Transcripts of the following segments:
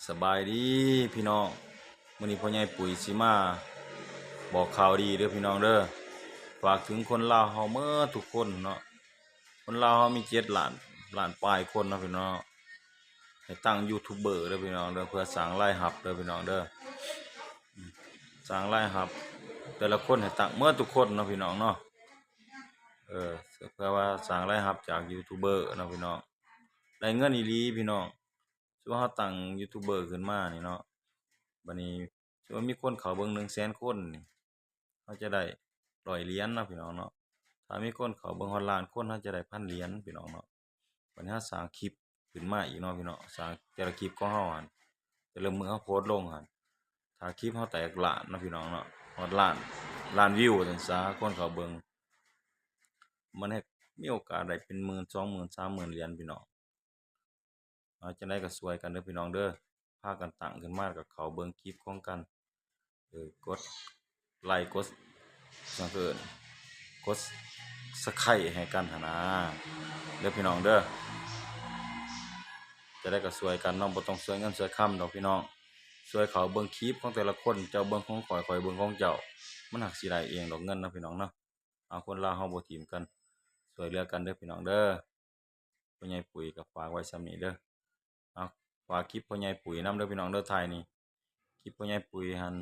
ສະບາຍດີພີ່ນ້ອງ, ມື້ນີ້ພໍ່ໃຫຍ່ປຸຍຊິມາບອກຂ່າວດີເດີພີ່ນ້ອງເດີ. ຝາກເຖິງຄົນລາວເຮົາເໝິດທຸກຄົນເນາະ, ຄົນລາວເຮົາມີເຈັດລ້ານ ລ້ານປາຍຄົນເນາະພີ່ນ້ອງເນາະ, ໃຫ້ຕັ້ງຢູທູບເບີເດີພີ່ນ້ອງເດີ ເພື່ອສ້າງລາຍຮັບເດີພີ່ນ້ອງເດີ, ສ້າງລາຍຮັບ ແຕ່ລະຄົນໃຫ້ຕັ້ງເໝິດທຸກຄົນເນາະພີ່ນ້ອງເນາະ. ເອີ ເພື່ອວ່າສ້າງລາຍຮັບຈາກຢູທູບເບີເນາະພີ່ນ້ອງ, ໄດ້ເງິນອີ່ຫຼີພີ່ນ້ອງ. ສົມມຸດວ່າເຮົາຕັ້ງຢູທູບເບີຂຶ້ນມານີ້ເນາະ, ບາດນີ້ສົມມຸດວ່າມີຄົນເຂົ້າເບິ່ງໜຶ່ງແສນຄົນນີ້ ເຮົາຈະໄດ້ຮ້ອຍຫຼຽນເນາະພີ່ນ້ອງເນາະ, ຖ້າມີຄົນເຂົ້າເບິ່ງຮອດລ້ານຄົນ ເຮົາຈະໄດ້ພັນຫຼຽນພີ່ນ້ອງເນາະ. ບາດນີ້ເຮົາສ້າງຄລິບຂຶ້ນມາອີກເນາະພີ່ນ້ອງ, ສ້າງແຕ່ລະຄລິບຂອງເຮົາຫັ້ນ ແຕ່ລະມື້ເຮົາໂພສລົງຫັ້ນ ຖ້າຄລິບເຮົາແຕກລ້ານເນາະພີ່ນ້ອງເນາະ, ຮອດລ້ານ ລ້ານວິວວ່າຊັ້ນຊະ ຄົນເຂົ້າເບິ່ງ ມັນເຮັດມີໂອກາດໄດ້ເປັນໝື່ນ ສອງໝື່ນ ສາມໝື່ນຫຼຽນພີ່ນ້ອງ. ເອົາ ຈັ່ງໃດກໍຊ່ວຍກັນເດີພີ່ນ້ອງເດີ, ພາກັນຕັ້ງຂຶ້ນມາ ແລ້ວກໍເຂົ້າເບິ່ງຄລິບຂອງກັນ, ເອີ ກົດໄລ ກົດ ຫຍັງເອີ້ນ ກົດຊັບສະໄຄຣບ໌ໃຫ້ກັນຫັ້ນນາເດີພີ່ນ້ອງເດີ. ຈັ່ງໃດກໍຊ່ວຍກັນເນາະ, ບໍ່ຕ້ອງຊ່ວຍເງິນຊ່ວຍຄຳດອກພີ່ນ້ອງ, ຊ່ວຍເຂົ້າເບິ່ງຄລິບຂອງແຕ່ລະຄົນ, ເຈົ້າເບິ່ງຂອງຂ້ອຍ ຂ້ອຍເບິ່ງຂອງເຈົ້າ, ມັນຫາກຊິໄດ້ເອງດອກເງິນເນາະພີ່ນ້ອງເນາະ. ເອົາ ຄົນລາວເຮົາບໍ່ຖິ້ມກັນ ຊ່ວຍເຫຼືອກັນເດີພີ່ນ້ອງເດີ. ພໍ່ໃຫຍ່ປຸຍກໍຝາກໄວ້ສ່ຳນີ້ເດີ. ເອົາ ຝາກຄລິບພໍ່ໃຫຍ່ປຸຍນຳເດີພີ່ນ້ອງເດີ, ທ້າຍນີ້ຄລິບພໍ່ໃຫຍ່ປຸຍຫັ້ນ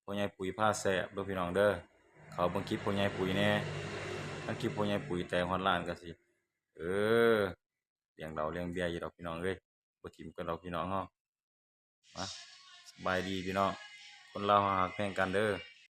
ພໍ່ໃຫຍ່ປຸຍພາແຊບເດີພີ່ນ້ອງເດີ. ເຂົ້າເບິ່ງຄລິບພໍ່ໃຫຍ່ປຸຍແດ່, ຄັນຄລິບພໍ່ໃຫຍ່ປຸຍແຕກຮອດລ້ານກໍຊິ ເອີ ລ້ຽງເຫຼົ້າລ້ຽງເບຍຢູ່ດອກພີ່ນ້ອງເອີຍ, ບໍ່ຖິ້ມກັນດອກພີ່ນ້ອງເຮົາ. ມາ ສະບາຍດີພີ່ນ້ອງ, ຄົນລາວເຮົາຮັກແພງກັນເດີ.